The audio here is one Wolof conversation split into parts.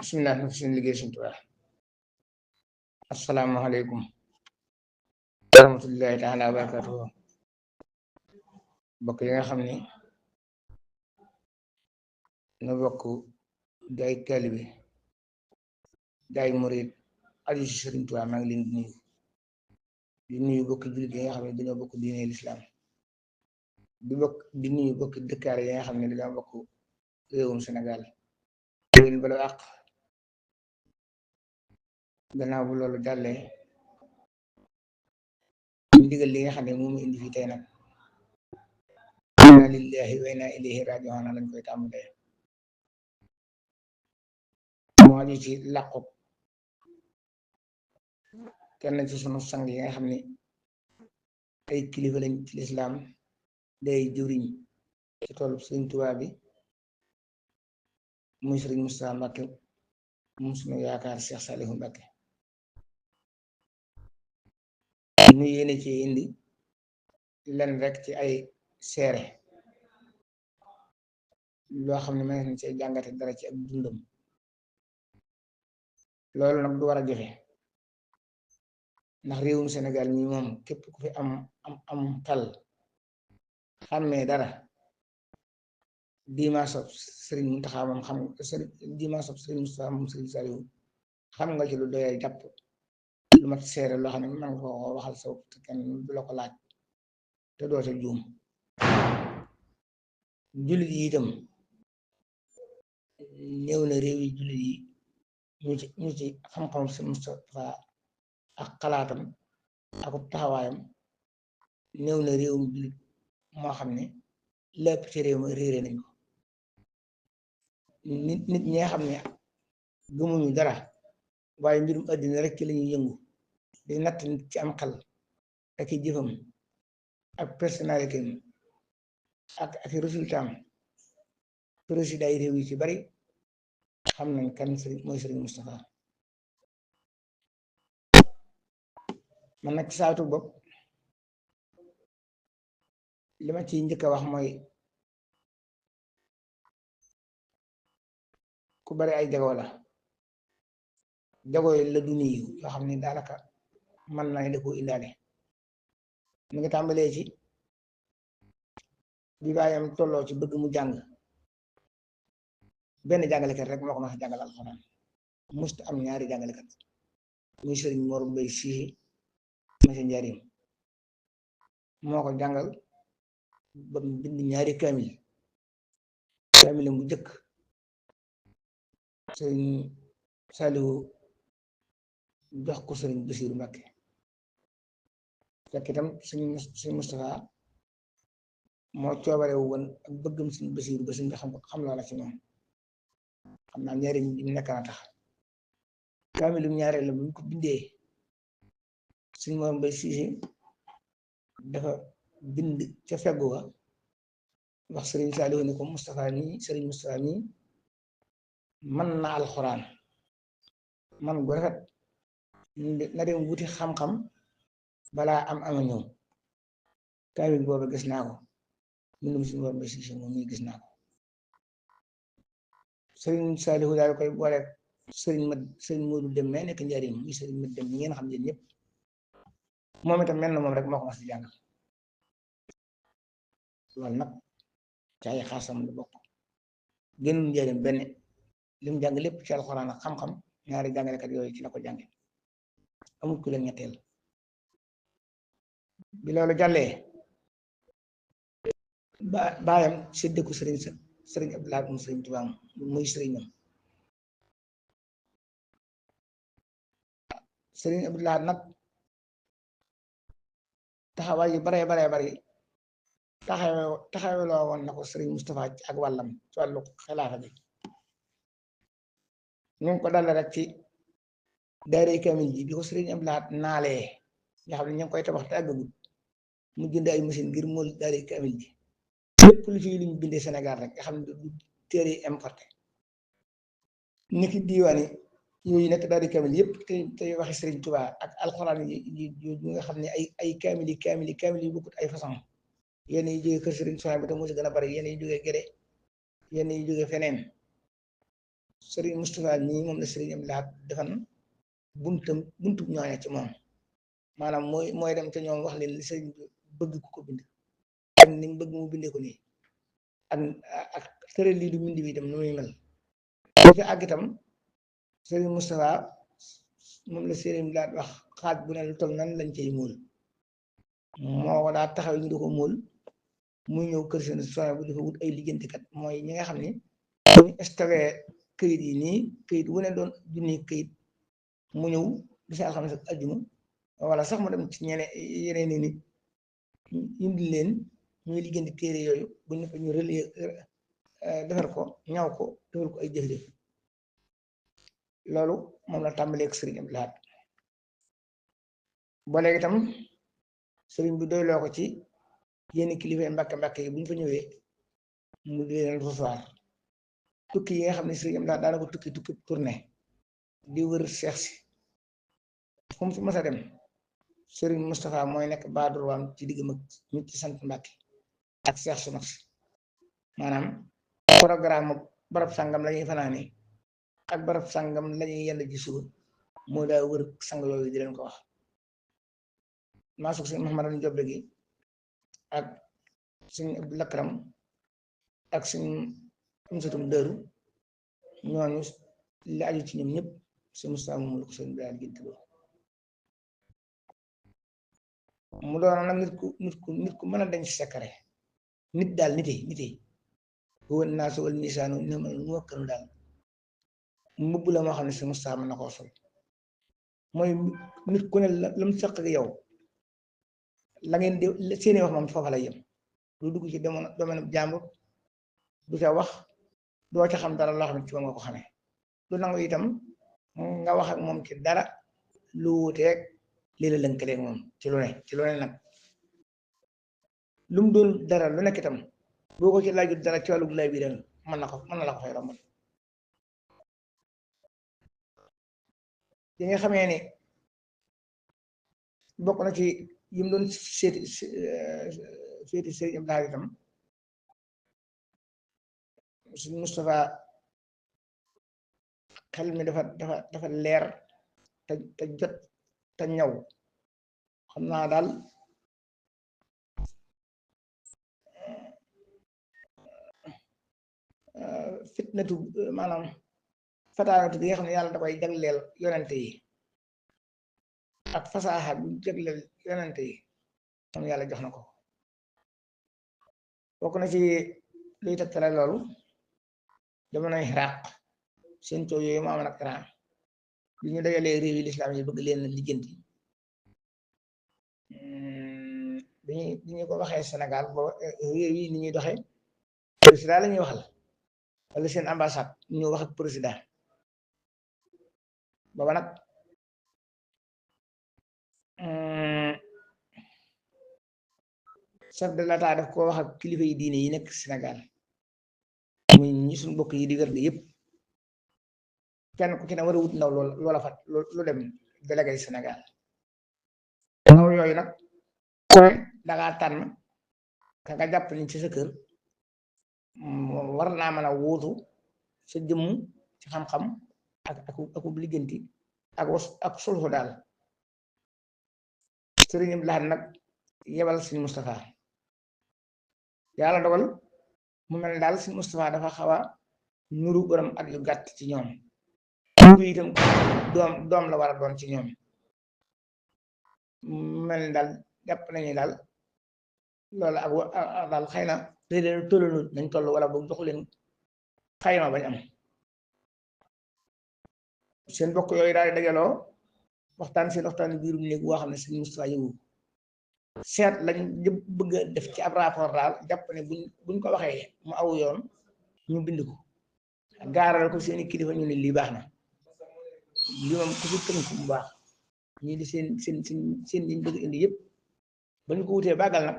bismillah na suñu liggéey suñu Tuubaa asalaamaaleykum wa rahmatullahi taala wa barakatuhu bokk yi nga xam ni nu bokk day taalibe day murid aju ci Sëriñ Tuubaa maa ngi leen di nuyu bokk jullit yi nga xam ne dañoo bokk diine lislaam di nuyu bokk dëkkaare yi nga xam ne dañoo bokk réewum Sénégal leen bala àq gannaaw bu loolu jàllee ndigal li nga xam ne moom indi fii tey nag inna lillahi wa inna ilayhi raji'un lañ koy tàmbalee moo aju ci làqu kenn ci sunu sang yi nga xam ne ay kilifa lañ ci lislaam day jëriñ ci toolu Sëriñ Tuubaa bi muy Sëriñ Mustafaa Mbàkke moom sunu yaakaar Cheikh Saliou Mbàkke ñu yéene ci indi len rek ci ay seere loo xam ne mën nañ ci jàngate dara ci ak dundam loolu nag du war a jafe ndax réewum Sénégal mi moom képp ku fi am xel xàmmee dara diima sob Sëriñ Muntaxa moom xam diima sob Sëriñ Mustafaa moom Sëriñ Saliou xam nga ci lu doyee jàpp lu mat seere loo xam ne man nga ko waxal sa te kenn du la ko laaj te doo ca juum jullit yi itam néew na réew yi jullit yi ñu ci xam-xam si Mustafaa ak xalaatam ak taxawaayam néew na réewum jullit moo xam ne lépp ci réew ma réere nañ ko nit ñi nga xam ne gëmuñu dara waaye mbirum àddina rek ci lañuy yëngu di natt nit ci am xel ak i jëfam ak personnalité ak résultat am président yi réew yi ci bari xam nañ kan mooy Sëriñ Mustafaa man nag ci saatu bopp li ma ciy njëkk a wax mooy ku bari ay jagoo la jagoo yi la du niyu yoo xam ne daanaka man naa da koo indaale mi ngi tàmbalee ci bi baayam tolloo ci bëgg mu jàng benn jàngalekat rek moo ko mas a jàngal alxuraan musta am ñaari jàngalekat muy Sëriñ Mor Mbay Siise ma si njariñ moo ko jàngal ba bind ñaari kaamil bu jëkk Sëriñ Saliou jox ko Sëriñ Basiiru Mbàkke fekk itam Sëriñ Mustafaa moo coobare woon ak bëggam Sëriñ Basiiru ba sëriñ bi xam loola ci moom xam naa njariñ bi nekk na tax kaamilum ñaareel la bu ñu ko bindee Sëriñ Mor Mbay Siise dafa bind ca feggu ga wax Sëriñ Saliou ne ko Mustafaa nii Sëriñ Mustafaa nii man na alxuraan man gu rafet na dem wuti xam-xam balaa am ñëw kaamil boobu gis naa ko mbindum Sëriñ Mor Mbay Siise moom mii gis naa ko Sëriñ Saliou daal koy boole sëriñ Moodu Dem may nekk njariñ muy Sëriñ Moodu Dem ñi ngeen xam yéen ñëpp moom itam mel na moom rek moo ko mas di jàng loolu nag ci ay xaasam la bokk génnul njariñ benn lim jàng lépp ci alxuraan ak xam-xam ñaari jàngalekat yooyu ci la ko jànge amul ku leen ñetteel bi loolu jàllee baayam séddeku Sëriñ Abdou Lahad mu Sëriñ Tuubaa muy sëriñam Sëriñ Abdou Lahad nag taxawaay yu baree bari taxaweloo woon na ko Sëriñ Mustafaa ci ak wàllam ci wàllu xilaafa bi ñu ngi ko dal rek ci daaray kaamil ji bi ko Sëriñ Abdou Lahad naalee nga xam ne ñu ngi koy tabax te àggagul mu jënd ay machine ngir mool daaray kaamil ji lépp lu ci luñ bindee Sénégal rek nga xam ne du téere importé niki diiwaani yooyu nekk daaray kaamil yëpp te waxi Sëriñ Tuubaa ak alxuraan yi nga xam ne ay kaamil yu bokkut ay façon yenn yi jógee kër Sëriñ Tuubaa bi te moo si gën a bari yenn yi jógee Gede yenn yi jógee feneen Serigne Moustapha nii moom la Serigne am laat defan buntu ñooña ci moom maanaam mooy dem te ñoom wax leen li sëriñ bi bëgg ku ko bind ak ni mu bëgg mu bindee ko nii ak ak tëral lii du mbind bi dem nu muy mel bu fi àgg itam Serigne Moustapha moom la Serigne bi daal wax xaaj bu ne lu toll nan lañ cay muul moo ko daa taxaw ñu di ko muul muy ñëw kër seen soin bu dafa wut ay liggéeykat mooy ñi nga xam ni buñu stocké këyit yi nii këyit wu ne doon junni këyit mu ñëw du si alxames ak ajjuma wala sax mu dem ci yeneen ni nit indi leen ñuy liggéeyanti téere yooyu bu ñu ko ñu relier defar ko ñaw ko defal ko ay jëf-jëf loolu moom la tàmbalee ak sëriñ Abdou Lahad ba léegi itam sëriñ bi doyloo ko ci yenn kilifa mbàkke yi bu ñu fa ñëwee mu di leen recevoir tukki yi nga xam ne sëriñ Abdou Lahad daana ko tukki tournée di wër seex si fu mu fi mas a dem Serigne Moustapha mooy nekk baadurwaam ci diggam ak nit ci sant Mbàkke ak seex su mag si maanaam programme barab sàngam lañuy fanaane ak barab sàngam lañuy yend ji suba moo daa wër sang yooyu di leen ko wax maasuk sëñ Mahamadan Jobe gi ak sëñ Abdou Lakram ak sëñ Amsatum Dëru ñooñu li aju ci ñoom ñëpp sëñ Moustapha moom la ko sëñ Ibrahima Guèye mu doon nag nit ku mën a denc secret nit daal nite woon naa si wal misaanu ni ma mu wakkanu daal mbubb la moo xam ne si Moustapha mën na koo sol mooy nit ku ne la mu seq ak yow la ngeen di seeni wax moom foofa la yem lu dugg ci domaine jàmbur du ca wax doo ca xam dara loo xam ne ci moom nga ko xamee du nangu itam nga wax ak moom ci dara lu wuteeg lii la lënkaleeg moom ci lu ne nag lu mu doon dara lu nekk itam boo ko ci laajut dara ci wàllu lay bi ren mën na la ko fay rombal yi nga xamee ni bokk na ci yim doon seeti Sëriñ Abdou Lahad itam suñ Moustapha xel mi dafa leer te jot te ñaw xam naa daal fitnatu maanaam fataanatu gi nga xam ne yàlla da koy jagleel yonente yi ak fasaaxa bi jagleel yonente yi moom yàlla jox na ko bokk na ci luy tegtale loolu jamonoy Iraq seen coow yooyu mu amoon ak Iran bi ñu dajalee réew yi lislaam yi bëgg leen lijjanti bi ñu ko waxee Sénégal booba réew yi ni ñuy doxee président la ñuy waxal wala seen ambassade ñu wax ak président booba nag chef de l'État daf ko wax ak kilifa yi diine yi nekk Sénégal muy ñi suñu mbokk yi di wér yëpp kenn ku ci ne war a wut ndaw loola fat lu dem délégué Sénégal ndaw yooyu nag koy dangaa tànn ka nga jàpp ni ci sa kër war naa mën a wuutu sa jëmm ci xam-xam ak ligganti ak sulxu daal Sëriñ Abdou Lahad nag yebal Sëriñ Moustapha yàlla dogal mu mel ne daal Sëriñ Moustapha dafa xaw a nuru borom at yu gàtt ci ñoom nuru itam doom la war a doon ci ñoom mel ne daal jàpp nañu daal loolu ak daal xëy na day leen tollanu nañ toll wala boog joxu leen xayma bañ am seen bokk yooyu daal di dajaloo waxtaan seen waxtaan biirum néeg boo xam ne Sëriñ Moustapha yëngu seet lañ bëgg a def ci ab rapport daal jàpp ne buñ ko waxee mu aw yoon ñu bind ko gaaral ko seeni kilifa ñu ne lii baax na lii moom ku fi tënk bu baax ñii di seen liñ bëgg indi yëpp ba ñu ko wutee bàggal nag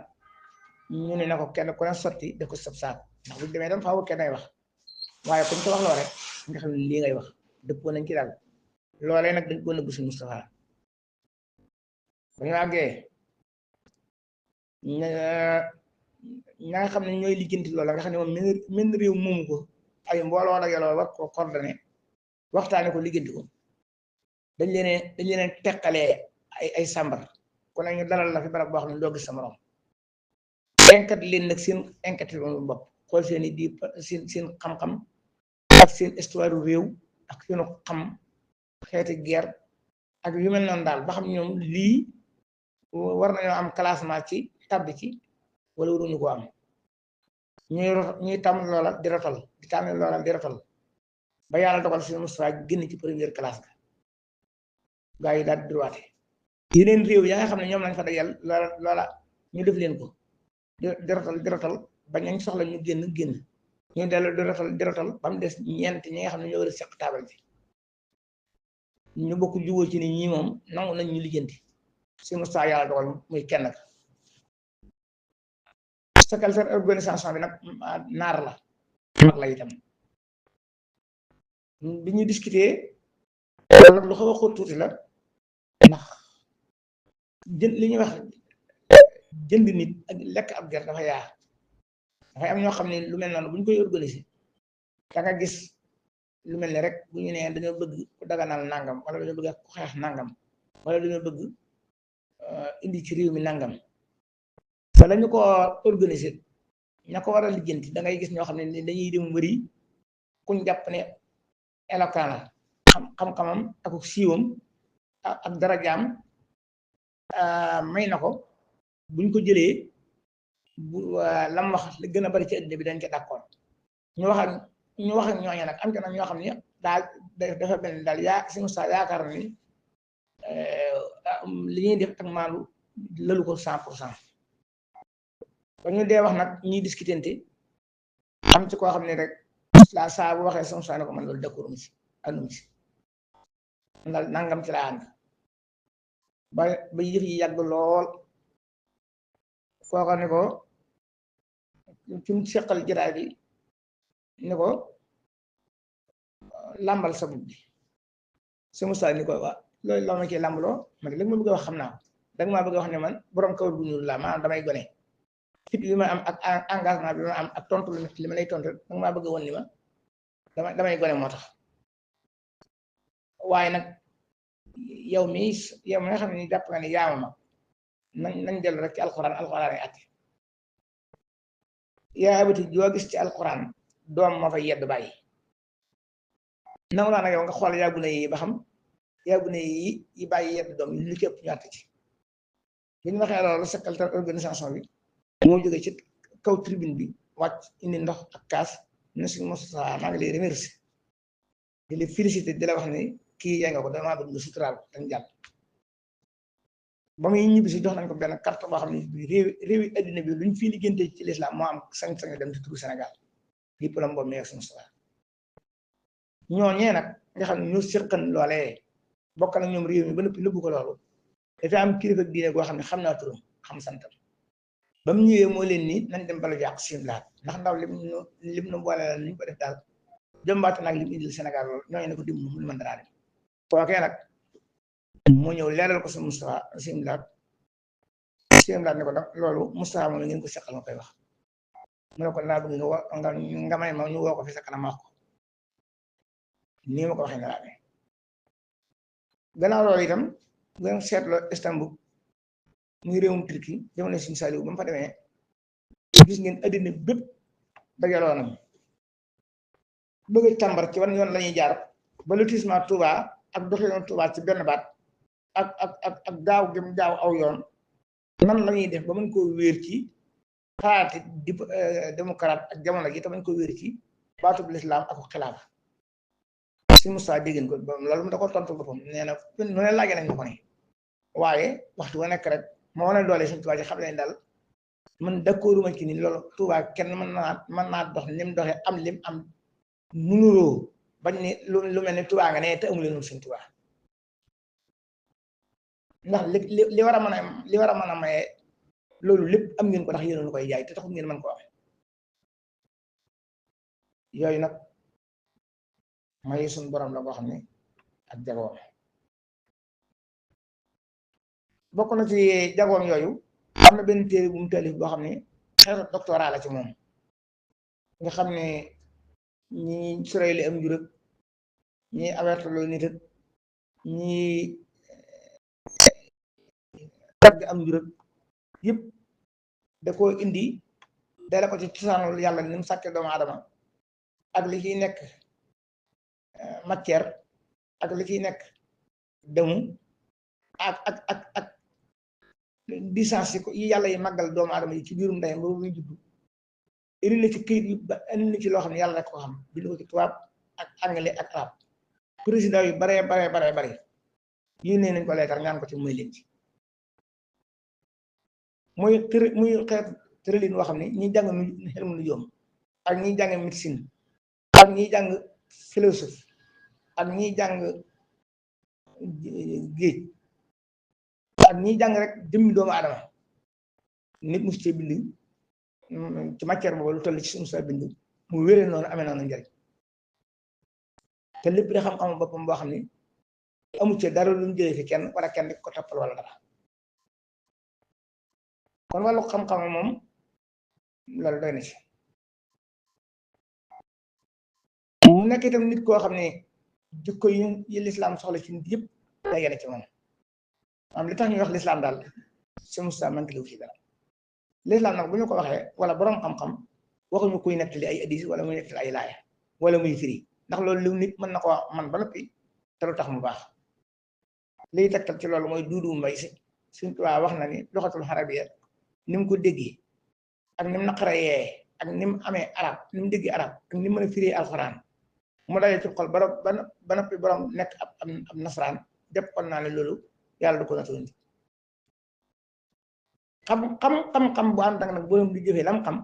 ñu ne na ko kenn ku ne sotti def ko sab saak ndax bu demee dam faaw kenn ay wax waaye comme ko wax loo rek nga xam ne lii ngay wax dëppoo nañ ci daal loolee nag dañ ko nëbb Sëriñ Moustapha ba ñu àggee ña nga xam ne ñooy lijjanti loola nga xam ne moom mel réew moomu ko ay mbooloo la yoloo war ko coordonné waxtaane ko liggéenti ko dañ leen teqalee ay sàmbar kon nag ñu dalal la fi barab boo xam ne doo gis sa morom enquête leen nag seen enquête moom bopp xool seen i di seen xam-xam ak seen histoire réew ak seenu xam xeeti guerre ak yu mel noonu daal ba xam ñoom lii war nañoo am classement ci tabbi ci wala waruñu ko am ñuy tàmm loola di rotal di tàmm loola di rotal ba yàlla dogal suñu Moustapha génn ci première classe ga gaa yi daal di droité yeneen réew ya nga xam ne ñoom lañ fa dajal loola ñu def leen ko di rotal ba ñañ soxla ñu génn ñu dellu di rotal ba mu des ñeent ñi nga xam ne ñoo war a seq taabal ji ñu bokk jubóo ci ni ñi moom nangu nañ ñu lijjanti suñu Moustapha yàlla dogal muy kenn ka secrétaire organisation bi nag naar la mag la itam bi ñu discuter loolu nag lu xaw a xóot tuuti la ndax li ñuy wax jënd nit ak lekk ab ger dafa yaa dafay am ñoo xam ne lu mel noonu bu ñu koy organiser da nga gis lu mel ne rek bu ñu nee dañoo bëgg ku daganal nangam wala dañoo bëgg ku xeex nangam wala dañoo bëgg indi ci réew mi nangam te lañu ko organiser ña ko war a lijjanti da ngay gis ñoo xam ne dañuy dem wëri kuñ jàpp ne éloquent la xam-xamam ak siiwam ak darajaam may na ko buñ ko jëlee bu lam wax li gën a bari ci àddina bi dañ ko d'accord ñu wax ak ñooñu nag am ci nag ñoo xam ne daal dafa benn daal si Moustapha yaakaar na ni li ñuy def ak maalu lalu ko 100%. ba ñu dee wax nag ñuy discutante am ci koo xam ne rek la saa bu waxee sama saa ne ko man loolu d'accord mu si àndum si ndax nangam ci laa ànd ba yëf yi yàgg lool kooka ne ko fi mu seqal jataay bi ne ko làmbal sa bopp bi sama saa ni ko waa loolu loo ma ciy làmbaloo man léegi ma bëgg a wax xam naa ko danga maa bëgg a wax ne man borom kawar bu ñuul la maanaam damay gone fit bi ma am ak engagement bi ma am ak tontu li ma lay tontu danga maa bëgg a woon ni ma damay gone moo tax waaye nag yow mi nga xam ne ni jàpp nga ne yaama ma nañ dellu rek ci alxuraan ay atti yaa abati joo gis ci alxuraan doom ma fay yedd bàyyi nangu naa nag yow nga xool yaa gune yi ba xam yaa gune yi bàyyi yedd doom li képp ñu àtt ci bi ñu waxee loolu secrétaire organisation bi moo jógee ci kaw tribune bi wàcc indi ndox ak kaas ne suñu Moustapha maa ngi lay remercier di la féliciter di la wax ne kii yaa nga ko damaa bëgg nga suturaal dañ jàll ba muy ñibbi si jox nañ ko benn carte boo xam ne réewi addina bi luñ fii liggéeyante ci l'islam moo am sañ-sañ dem ci turu Sénégal diplôme boobu nekk suñu Moustapha ñooñee nag nga xam ne ñu sirqan loolee bokk nag ñoom réew mi ba nëpp nëbbu ko loolu dafa am kilifa diine goo xam ne xam naa turam xam santam ba mu ñëwee moo leen ni nañ dem balu jàq simlaat ndax ndaw lim nu boole la ñu ko def daal jëmbaate nag lim indil Sénégal loolu ñooñu ne ko dim mu mën dara dem kookee nag moo ñëw leeral ko sa Moustapha simlaat ne ko nag loolu Moustapha moom ngeen ko seqal ma koy wax mu ne ko laa bëgg nga may ma ñu woo ko fi sa kanam wax ko nii ma ko waxee nga laa ne gannaaw loolu itam ngeen seetloo Istanbul muy réewum Turquie jamono Sëñ Saaliw ba mu fa demee gis ngeen addina bépp dajaloo nañ bëgg a càmbar ci wan yoon la ñuy jaar ba lotissement Touba ak doxalinu Touba ci benn baat ak gaaw gëm gaaw aw yoon nan la ñuy def ba mën koo wéer ci xalaati démocrate ak jamono ji te mën koo wéer ci baatub lislaam ak xilaafa si Moussa dégg ko loolu mu da ko tontu boppam nee na nu ne laajee nañ ma ko ne waaye waxtu wa nekk rek moo ne doole Sëñ Tuubaa ji xam ne daal man d'accorduma ci ni loolu Tuubaa kenn mën naa dox lim doxee am lim am munuroo bañ ni lu mel ni Tuubaa nga ne te amuleen Sëñ Tuubaa ndax li war a mën a maye loolu lépp am ngeen ko ndax yéen a koy jaay te taxul ngeen mën ko am yooyu nag may suñ borom la boo xam ne ak jagoom bokk na ci jagoom yooyu am na benn téere bu mu taalif boo xam ne xeetu doctorat la ci moom nga xam ne ñi sorey li am njurëg ñii avertir loolu nit ak ñii dagg am njurëg yëpp da koo indi dale ko ci cosaanul yàlla ni mu sàkkee doomu aadama ak li ciy nekk matière ak li ciy nekk demu ak distance yi yàlla yi màggal doomu aadama yi ci biirum ndeyam boobu muy juddu indi na ci këyit yu ba indi na ci loo xam ne yàlla rek ko xam bind ko ci tubaab ak anglais ak arab président yu bare yónnee nañ ko leetar ñaan ko ci mooy leen ci muy xeetu tëralin woo xam ne ñi jàng xelum lu yoom ak ñi jàng médecine ak ñi jàng philosophe ak ñi jàng géej ak ñi jàng rek jëmmi doomu aadama nit mu ci bind ci matière boobu lu toll ci suñu sa bind mu wéree noonu amee noonu njëriñ te lépp da xam-xam boppam boo xam ne amu ci dara lu ñu jëlee fi kenn wala kenn di ko toppal wala dara kon wàllu xam-xam moom loolu doy na ci mu nekk itam nit koo xam ne jikko yi lislaam soxla ci nit yëpp day yene ci moom am li tax ñuy wax lislaam daal si Moussa manqué liwu ci dara lislaam nag bu ñu ko waxee wala borom xam-xam waxuñu kuy nettali ay hadiis wala muy nettali ay laaya wala muy firi ndax loolu lu nit mën na ko man ba noppi te lu tax mu baax liy tegtal ci loolu mooy Duudu Mbay si Sëñ Tuubaa wax na ni loxatul xarabiya ni mu ko déggee ak ni mu naqaree ak ni mu amee arab ni mu déggee arab ak ni mu mën a firee alxuraan mu dalee ci xol ba noppi borom nekk ab nasaraan jàpp kon naa ne loolu yàlla du ko nattoon xam-xam bu ànd ak nag borom di jëfee lam xam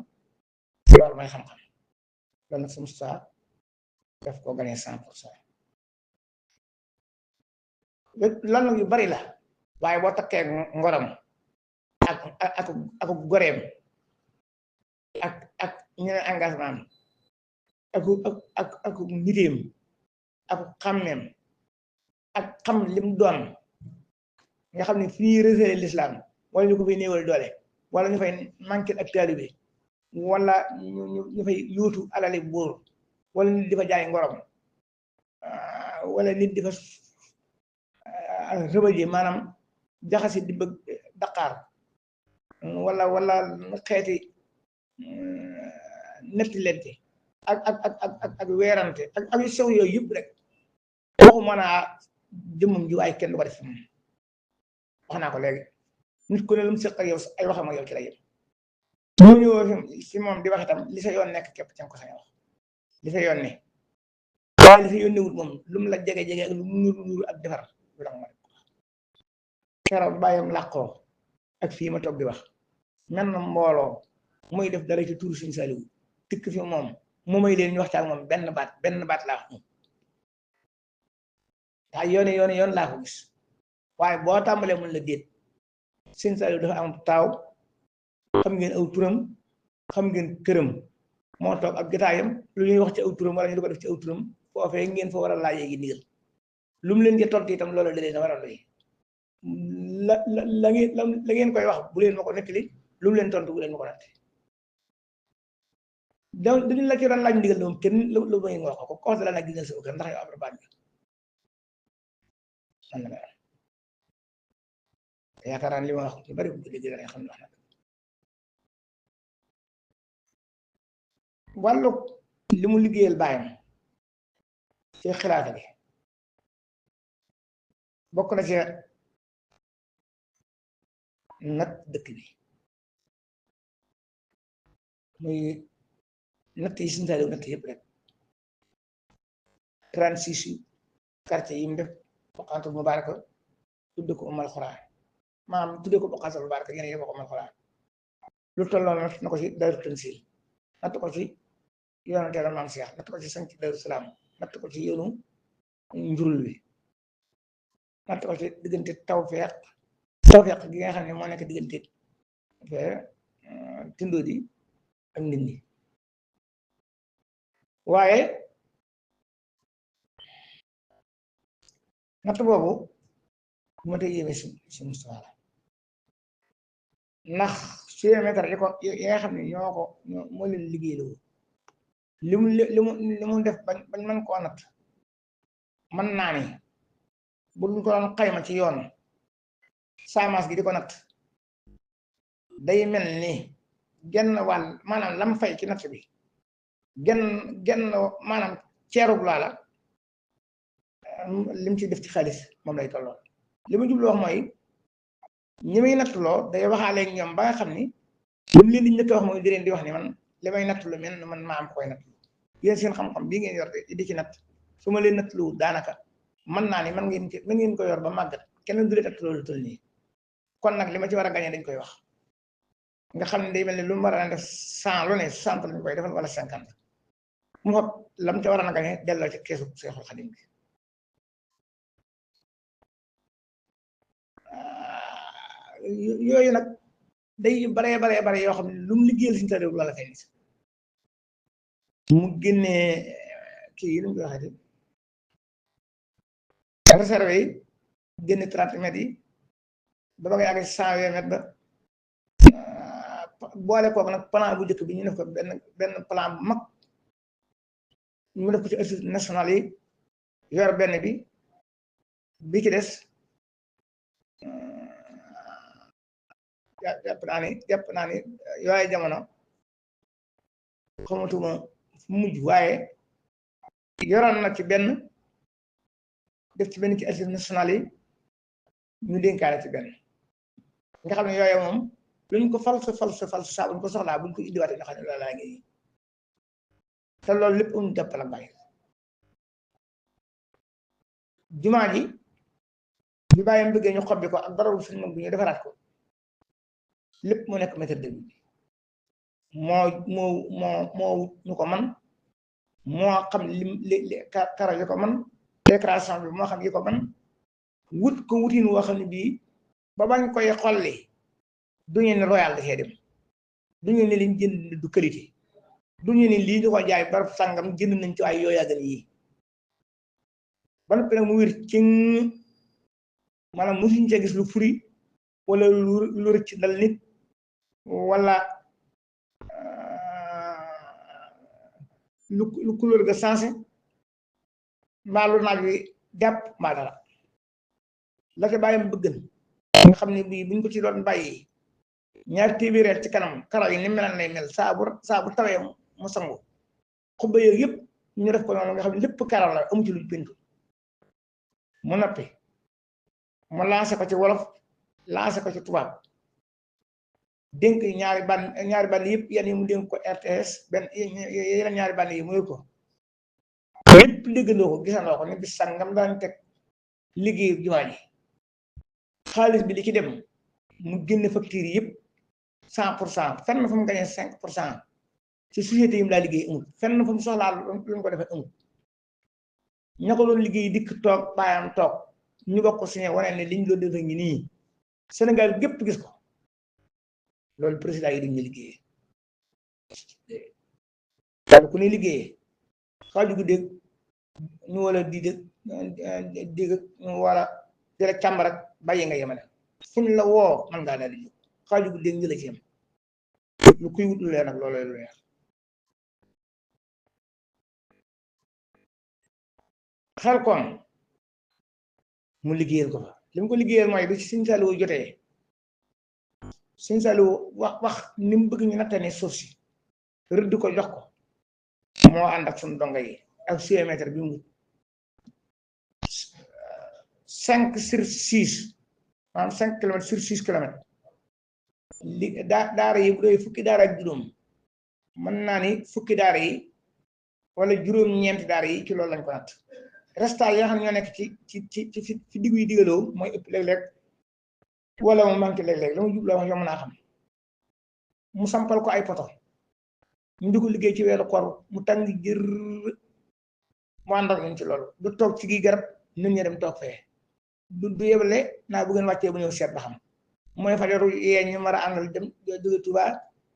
loolu mooy xam-xam loolu nag sama saa def ko gagné 100%. lan yu bari la waaye boo takkee ngoram ak goreem ak ñu ne engagement ak niteem ak xàmmeem ak xam lim doon nga xam ne fii réservé l'islam wala ñu ko fay néewal doole wala ñu fay manqué ak taalibe wala ñu fay yóotu alali buur wala nit di fa jaay ngorom wala nit di fa rëbëje maanaam jaxasi di bëgg Dakar wala xeeti netti lente ak weerante ak yu sew yooyu yëpp rek waxu mën a jëmmam ji waaye kenn du ko def moom wax naa ko léegi nit ku ne lu mu seq ak yow ay waxam ak yow ci la yem boo ñëwoo fi moom di wax itam li sa yoon nekk képp ca nga ko sañ wax li sa yoon ne waaye li sa yoon newut moom lu mu la jege ak lu mu nuru ak defar lu tax ma def keroog bàyyam làqoo ak fii ma toog di wax mel na mbooloo muy def dara ci tuur Sëñ Saaliw tikk fi moom mu may leen ñu waxtaan moom benn baat laa wax moom daa yoon laa ko gis waaye boo tàmbalee mun la déet Sëñ Saaliw dafa am taaw xam ngeen aw turam xam ngeen këram moo toog ab jotaayam lu ñuy wax ci aw turam wala ñu di ko def ci aw turam foofee ngeen fa war a laajee gi ndigal lu mu leen di tontu itam loolu da leen a war a doy la ngeen koy wax bu leen ma ko nettali lu mu leen tontu bu leen ma ko nettali dañu la ci doon laaj ndigal moom kenn lu may nga wax ko ko la nag gisal sa kër ndax yow ab rabaat bi man la may wax yaakaar naa li ma wax ci bari bu dégg dana xam ne wax na wàllu li mu liggéeyal baayam ci xilaafa gi bokk na ci nat dëkk bi muy natt yi Sëñ Saaliw natt yëpp rek 36 quartier yi mu def Boqatul Mubaaraka tudde ko Ummul Xuraa maam tudde ko Boqatul Mubaaraka yéen yëpp ko Ummul Xuraa lu tolloon natt na ko ci Daaru Tansiil natt ko ci yoonu teeral Maam Seex natt ko ci sanc Daaru Salaam natt ko ci yoonu njurul bi natt ko ci diggante Tawfeex gi nga xam ne moo nekk diggante Tindóodi ak Ndindi waaye natt boobu bu ma tey yéeme si Moustapha la ndax kilomètre yi nga xam ne moo leen liggéey la li mu def bañ mën koo natt mën naa ni bu ñu ko doon xayma ci yoon saamaas gi di ko natt day mel ni genn wàll maanaam lam fay ci natt bi genn maanaam ceerub loola lim ci def ci xaalis moom lay tolloo li ma jublu wax mooy ñi may nattuloo day waxaale ak ñoom ba nga xam ni li mu leen di njëkk a wax mooy di leen di wax ni man li may nattulu men man maa am koy nattulu yéen seen xam-xam bii ngeen yor di ci natt su ma leen nattulu daanaka mën naa ni man ngeen ko yor ba màggat kenn du leen nattuloo lu toll nii kon nag li ma ci war a gañee dañ koy wax nga xam ne day mel ni lu mu war a def 100 lu ne 60 lañ koy defal wala 50 mu xob lam ca war a gañee delloo ci keesu Seexul Xadim bi yooyu nag day baree yoo xam ne lu mu liggéeyal si réew la fay nit mu génnee kii yi nu mu koy waxee réserve yi génne 30 mètres yi ba ba nga yàgg 120 mètres ba boole kooku nag plan bu njëkk bi ñu def ko benn plan bu mag ñu def ko ci institut national yi yor benn bi ci des jàpp naa ni yooyu jamono xamatuma fu mujj waaye yoroon na ci benn def ci benn ci institut national yi ñu dénkaale ci benn nga xam ne yooyu moom luñ ko fal saa buñ ko soxlaa buñ ko indiwaatee nga xam ne loolu laa ngi te loolu lépp am jàppal ak bàyyi jumaa ji bi bàyyam bëggee ñu xobbi ko ak barabu suñu mag bi ñu defaraat ko lépp mu nekk méthode de vie moo ñu ko man moo xam li kara yi ko man décoration bi moo xam yi ko man wut ko wutin woo xam ne bii ba bañ koy xolli du ñu ne royal da cee dem du ñu ne liñ jënd du qualité du ñu ne lii ñu ko jaay barab sàngam jënd nañ ci ay yooyaa gën yii ba noppi nag mu wér ci maanaam mosuñ cee gis lu furi wala lu rëcc dal nit wala lu couleur ga sensé mbaa lu naaj wi jàpp mbaa dara la ca bàyyam bëggan nga xam ne bii buñ ko ci doon bàyyi ñaar téeméer ci kanam karaw yi ni melan lay mel saa bu tawee mu sangu xubba yooyu yëpp ñu def ko noonu nga xam ne lépp karaw la amu ci lu bindu mu noppi mu lancé ko ci wolof lancé ko ci tubaab dénk ñaari band yëpp yan yi mu dénk ko RTS benn yeneen ñaari band yi muy ko lépp déggandoo ko gisandoo ko ni bis sangam daan teg liggéeyu jumaa ji xaalis bi li ci dem mu génne facture yi yëpp 100% fenn fu mu gañee 5% ci société yi mu laa liggéey amul fenn fu mu soxlaa lu mu ko defee amul ña ko doon liggéey dikk toog baayam toog ñu bokk signé wane ne liñ doon defee ngi nii Sénégal gépp gis ko loolu président yi duñ ñu liggéeyee daal ku ne liggéeyee xaaju gu dégg ñu wala di dégg ñu wala di la càmbar ak bàyyi nga yemale fuñ la woo man ngaa daal di jóg xaaju gu dégg ñu la ci yem lu kuy wut lu leer nag loolu lu leer xel koom mu liggéeyal ko fa li mu ko liggéeyal mooy bi ci Sëñ Saaliwu jotee Sëñ Saaliwu wax ni mu bëgg ñu nattane suuf si rëdd ko jox ko moo ànd ak suñu donga yi ak géomètre bi mu 5/6 maanaam 5 kilomètres sur 6 kilomètres li daara yi bu doy fukki daara ak juróom mën naa ni fukki daara yi wala juróom-ñeenti daara yi ci loolu lañ ko natt restal yi nga xam ne ñoo nekk ci diggu yi digaloo mooy ëpp léeg-léeg wala mu manqué léeg-léeg la ma jubloo wax yomb naa xam mu sampal ko ay poto ñu di ko liggéey ci weeru koor mu tàng jër mu ànd ak ñun ci loolu du toog ci gi garab nit ñi dem toog fee du yebale naa bu ngeen wàccee bu ñëw seet ba xam mooy fajaru yee ñu mar a àndal dem jóge Tuuba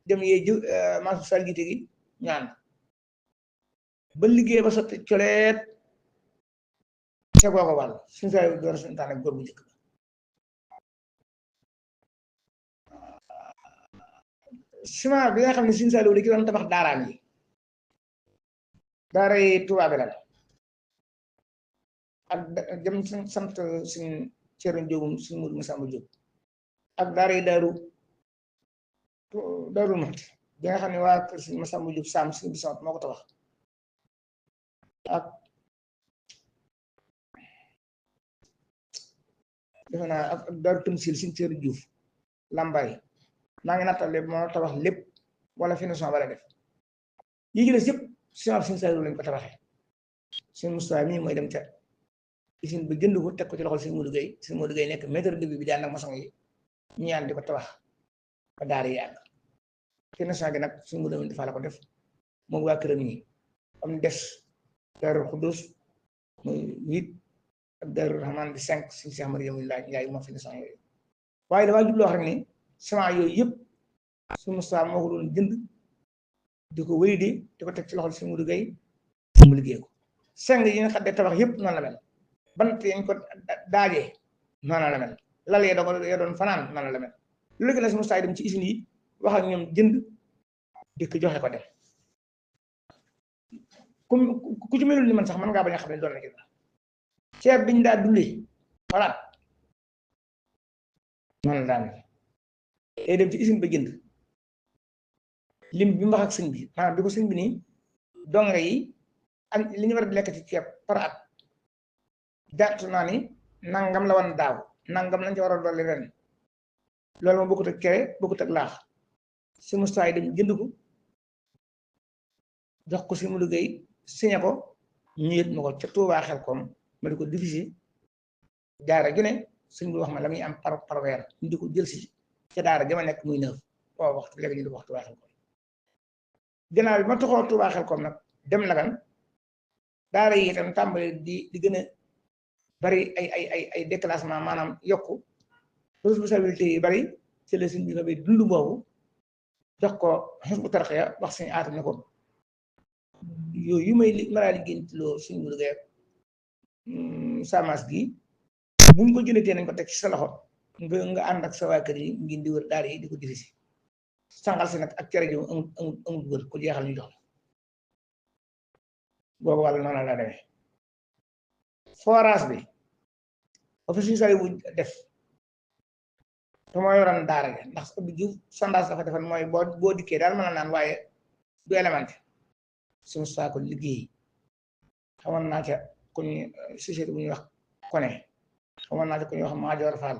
dem yee maasu salgite gi ñu ànd ba liggéey ba sotti coleet tegoo ko wàll suñu saa yu door suñu taan góor bu njëkk ciment bi nga xam ne Sëñ Saaliw da ci doon tabax daaraam yi daara yi Tuubaa bi la ak jëm sant suñ Ceerno Jóobum suñ Mudu Masamba Jóob ak daara Daaru Muxti bi nga xam ne waa kër suñ Masamba Jóob Saam suñ bisant moo ko tabax ak defe naa ak Daaru Tamsil suñ Ceerno Juuf Lambaay maa ngi nattale moo tabax lépp wala finition bala def yi ci des yëpp suñ Saaliw lañ ko tabaxee suñ Mustafaa mii mooy dem ca usine bi jënd ko teg ko ci loxol suñ Modou Gueye nekk maître d'œuvre bi daan ak maçon yi ñu yaan di ko tabax ba daara yi àgg finition gi nag suñ Modou Gueye dafa la ko def moom waa këram ñi am des Daaru Xuddus muy 8 ak Daaru Rahmaan di 5 suñ Cheikh Mariam Njaay moo finition yooyu waaye damaa jubloo xam ne ciment yooyu yëpp suñ Mustafaa moo ko doon jënd di ko wéy di ko teg ci loxol suñ Modou Gueye mu liggéey ko seng yi nga xam ne tabax yëpp noonu la mel bant yañ ko daajee noonu la mel lal ya doon fanaan noonu la mel lu léegi la si Mustafaa dem ci usine yi wax ak ñoom jënd dikk joxe ko dem ku ci melul ni man sax mën ngaa bañ a xam ne doon na ci dara ceeb biñ daa dundee xalaat noonu la daan day dem ci usine ba jënd lim bi mu wax ak sëñ bi maanaam bi ko sëñ bi nii donga yi ak li ñu war a lekk ci ceeb par at jàtt naa ni nangam la woon daaw nangam lañ ci war a dolli ren loolu moom bokkut ak kere bokkut ak laax si Mustafaa dem jënd ko jox ko si mu liggéey signé ko ñu yët ma ko ca Tuubaa Xelkom ma di ko diffusé daara ju ne sëñ bi wax ma la muy am par weer ñu di ko jël si ca daara jama nekk muy 9 waaw waxtu léegi ñu di ko wax Tuubaa Xelkom ginnaaw bi ma toxoo Tuubaa Xelkom nag dem Lagan daara yi itam tàmbali di gën a bari ay déclassement maanaam yokku responsabilité yi bari ci la suñ bi nga bay dund boobu jox ko Hizbut Tarqiyyah wax suñu aata ne ko yooyu yu may maraa liggéeyloo suñ mu liggéey samas gi buñ ko jënatee nañ ko teg ci sa loxo nga ànd ak sa waa kër yi ngeen di wër daara yi di ko dirisi sànqal si nag ak cere ji amul wër ko jeexal ñu jox la boobu wàll noonu la demee forage bi office suñu sari bu def te moo yoroon daara ja ndax bi ju sondage dafa defal mooy boo dikkee daal mën a naan waaye du élémenté suñu saa ko liggéey xamoon naa ca ku ñu société bu ñuy wax kone xamoon naa ca ku ñuy wax Maajoor Fall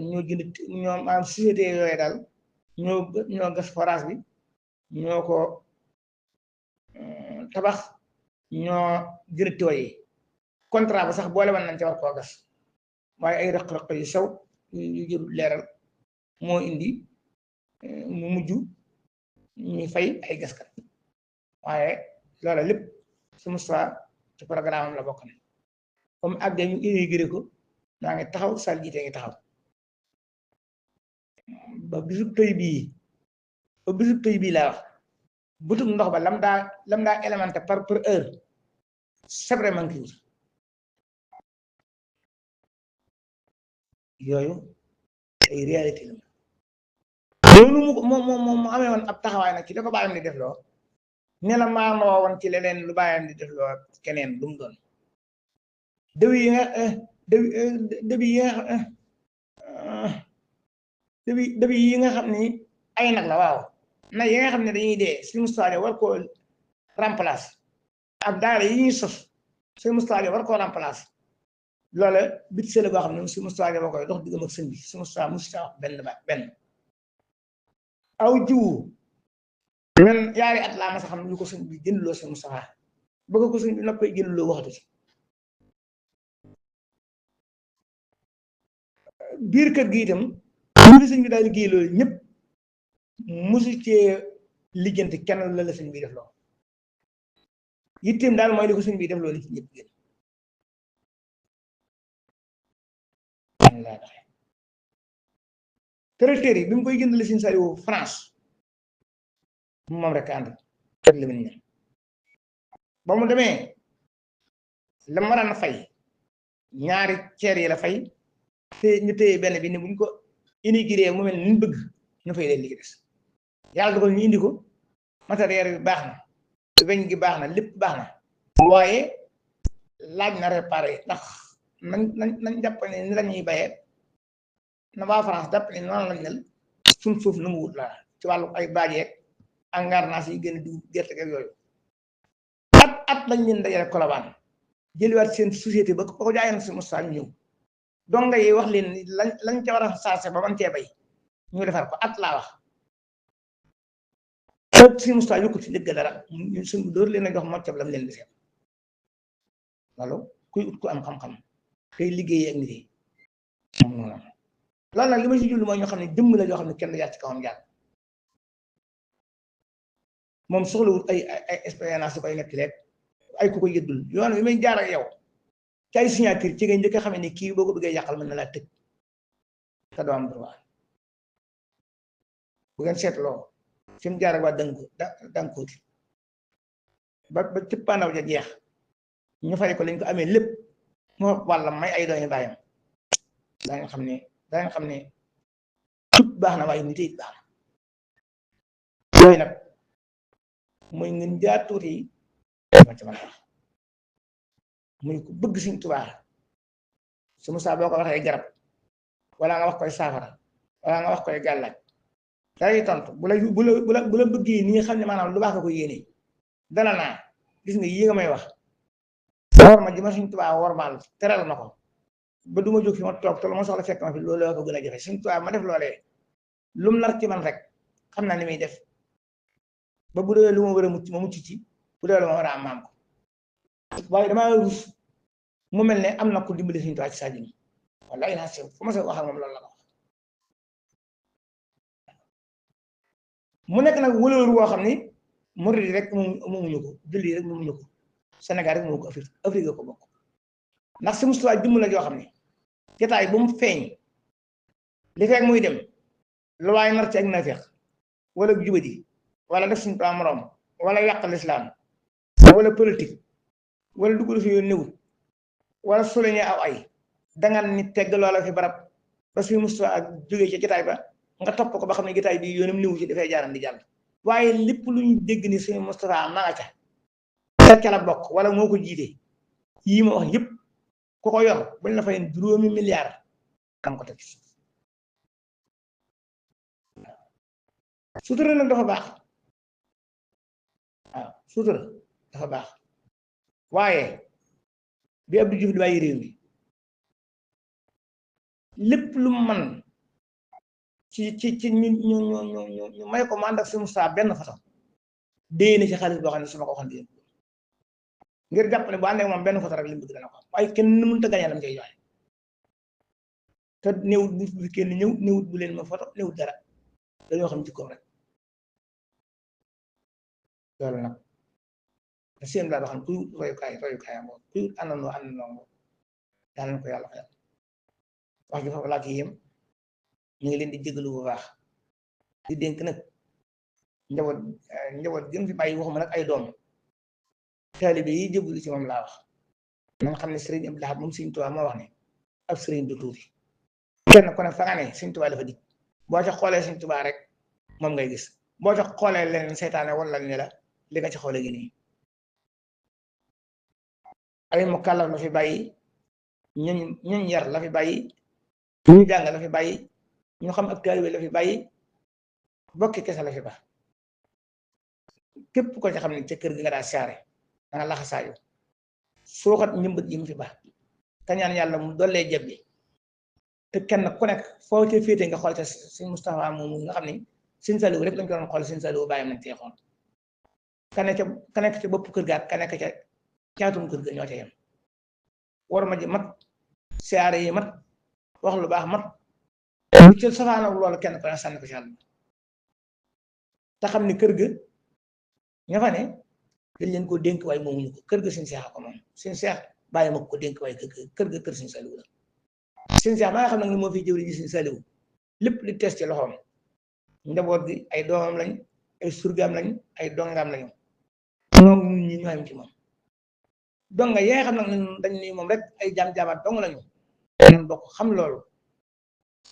ñoo jënd ñoo maanaam société yooyu daal ñoo gas forage bi ñoo ko tabax ñoo jënd tuyau yi contrat ba sax boole woon nañ ca war koo gas waaye ay rëq-rëq yu sew yu jërul leeral moo indi mu mujj ñuy fay ay gaskat waaye loola lépp su Mustafaa ci programme am la bokk ne comme àggee ñu inauguré ko maa ngi taxaw sal jiite ngi taxaw ba bisub tey bii laa wax butum ndox ba lam daa élémenté par heure sebre manqué wut yooyu ay réalité la loolu mu amee woon ab taxawaay nag ci da ko bàyyam di def loo ne la maanoo woon ci leneen lu bàyyam di def loo keneen lu mu doon dëbi yi nga xam ni ay nag la waaw nag yi nga xam ne dañuy dee suñu Mustafaa war koo remplacer ak daara yi ñuy sos suñu Mustafaa war koo remplacer loola bit sële boo xam ne suñu Mustafaa ba koy dox diggam ak sëñ bi suñu Mustafaa musu wax benn aw jiwu men yaari at laa ma sa xam ne lu ko sëñ bi jëndloo suñu Mustafaa bëgg ko sëñ bi noppee jëndloo waxatu ci biir kër gi itam li sëñ bi daal liggéey loolu ñëpp mosu cee lijjanti kenn la la sëñ bi def loo yitteem daal mooy li ko sëñ bi def loolu ci ñëpp gën laa taxe tracteur yi bi mu koy jëndale sëñ Saliou France moom rek ànd ak li mu ñëw ba mu demee la mu waraan a fay ñaari ceer yi la fay te ñu téye benn bi ni buñ ko inauguré mu mel ni ñu bëgg ñu fay leen li des yàlla dogal ñu indi ko matériel bi baax na weñ gi baax na lépp baax na waaye laaj na réparé ndax nañ jàpp ne ni la ñuy bayee na waa France jàpp ne noonu lañ mel suñ suuf nu mu wut la ci wàllu ay baajeeg engrais yi gën a dugub gerte ak yooyu at lañ leen dajale Colobane jëliwaat seen société ba ko jaayoon si Moussa ñu ñëw donga yi wax leen lañ ca war a saase ba man cee bay ñu defar ko at laa wax si Moussa yokku ci dëgg dara ñu suñ dóor leen a jox moccab lam leen di seet loolu kuy ut ku am xam-xam tey liggéey ak nit yi moom noonu loolu nag li ma si jullu mooy ñoo xam ne jëmm la yoo xam ne kenn du jaar ci kawam jaar moom soxlawul ay expérience yu koy nekk rek ay ku ko yëddul yoon wi may jaar ak yow ci ay signature ci ngay njëkk a xamee ni kii boo ko bëggee yàqal mën na laa tëj te doo am droit bu ngeen seetloo fi mu jaar ak waa dànkooti ba cëppaandaw ja jeex ñu fay ko lañ ko amee lépp moo wàlla may ay doomi bàyyam daañu xam ne tut baax na waaye nit it baax na yooyu nag mooy ngeen jaar tuuti ma ci mën a wax muy ko bëgg Sëñ Tuubaa su Musaa boo ko waxee garab wala nga wax koy saafara wala nga wax koy gàllaaj day tontu bu la bëggee ni nga xam ne maanaam lu baax nga ko yéene dana naa gis nga yi nga may wax war ma ji ma Sëñ Tuubaa wormaal teral ma ko ba du ma jóg fi ma toog te lu ma soxla fekk ma fi loolu la ko gën a jafe Sëñ Tuubaa ma def loolee lum nar ci man rek xam naa ni muy def ba bu dee lu ma war a mucc ma mucc ci bu dee lu ma war a am maam ko waaye damaa rus mu mel ne am na ko dimbali Sëñ Tuubaa ci saa ji wallaay naa sew fu ma sa wax ak moom loolu la ko wax mu nekk nag wëlooru woo xam ni murid yi rek moomuñu ko julli rek moomuñu ko Sénégal rek moo ko Afrique ko bokk ndax si Moustapha jëmm la joo xam ne jotaay bu mu feeñ li fekk muy dem lu waaye nar ci ak nafeex wala jubadi wala def Sëñ Tuubaa moroom wala yàq lislaam wala politique wala dugg fi yoon newut wala souligner aw ay dangan ni tegg loola fi barab ba si Moustapha ak jógee ci jotaay ba nga topp ko ba xam ne jotaay bi yoonam niwu ci dafay jaaran di jàll waaye lépp lu ñu dégg ni Sëñ Moustapha ma nga ca la bokk wala moo ko jiite yii ma wax yëpp ku ko yor buñ la fay $5 milliards kan ko teg sutura nag dafa baax waaw sutura dafa baax waaye bi Abdou Diouf di bàyyi réew mi lépp lu mu mën ci ñu may ko mu ànd ak si Moustapha benn façon déy na ci xaalis boo xam ne su ma ko waxoon dégg ngir jàpp ne bu àndee moom benn photo rek li mu bëgg dana ko waaye kenn mënut a gañe lam cay joxe te néewut bu fi kenn ñëw néewut bu leen ma photo néewut dara dañoo xam jikkoom rek loolu nag da seen laa xam kuy royukaayam boobu kuy àndandoo moom yàlla na ko yàlla xel wax ji foofu laa ci yem ñu ngi leen di jégalu bu baax di dénk nag njaboot gën fi bàyyi waxuma nag ay doom taalibe yi jébbalu ci moom laa wax nañ xam ne Sëriñ Abdou Lahad moom Sëriñ Tuubaa moo wax ne ab sëriñ du tuuti kenn ku ne fa nga ne Sëriñ Tuubaa dafa dig boo ca xoolee Sëriñ Tuubaa rek moom ngay gis boo ca xoolee leneen seytaane wala ne la li nga ci xoolee gi nii ay mu kàllaf la fi bàyyi ñuñ yar la fi bàyyi ñu jàng la fi bàyyi ñu xam ak taalibe la fi bàyyi bokki kese la fi ba képp ko ci xam ne ca kër gi nga daa saare da nga laxasaayu suuxat njëmbat yi mu fi ba te ñaan yàlla mu dollee jebbi te kenn ku nekk foo ca féete nga xool ca Sëñ Moustapha moomu nga xam ni Sëñ Saliou rek lañ ko doon xool Sëñ Saliou bàyyam nañ teexoon ka nekk ca bopp kër ga ka nekk ca caatum kër ga ñoo ca yem war ma ji mat siyaare yi mat wax lu baax mat lu ci safaana loolu kenn ku ne sànni ko ci àll te xam ni kër ga ña fa ne dañ leen ko dénk waaye moomuñu ko kër ga Sëñ Seex ko moom Sëñ Seex bàyyi ma ko dénk waaye kër ga kër Sëñ Saliou la Sëñ Seex ma nga xam nag ni moo fi jëwri ji Sëñ Saliou lépp li tees ci loxoom njaboot gi ay doomam lañ ay surgaam lañ ay dongaam lañu moom ñi ñu am ci moom donga yaa xam nag dañ ni moom rek ay jaam-jaamaat dong lañu nan bokk xam loolu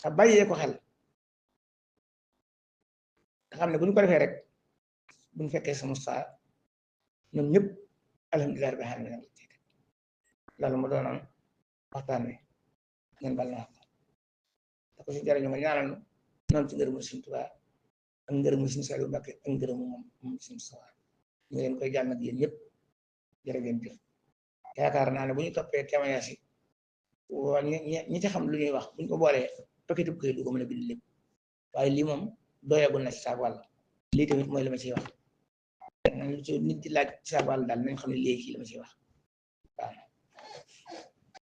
te bàyyee ko xel nga xam ne bu ñu ko defee rek bu ñu fekkee sa Moustapha ñoom ñëpp alhamdulilah rabbil alamin loolu mu doonoon waxtaan wi ngeen bal na wax da ko si jariñu nga ñaanal noonu ci ngërëmu Sëriñ Tuubaa ak ngërëmu Sëriñ Saliou Mbacké ak ngërëmu moom Sëriñ Tuubaa ñu leen koy jàmm ak yéen ñëpp jërë ngeen jëf yaakaar naa ne bu ñu toppee témoignage yi waa ñi ci xam lu ñuy wax bu ñu ko boolee paquet bu koy du ko mën a bind lépp waaye lii moom doyagul na ci saak wàll lii tamit mooy li ma ciy wax lu ci nit di laaj ci saak wàll daal nañ xam ne léegi la ma ciy wax waaw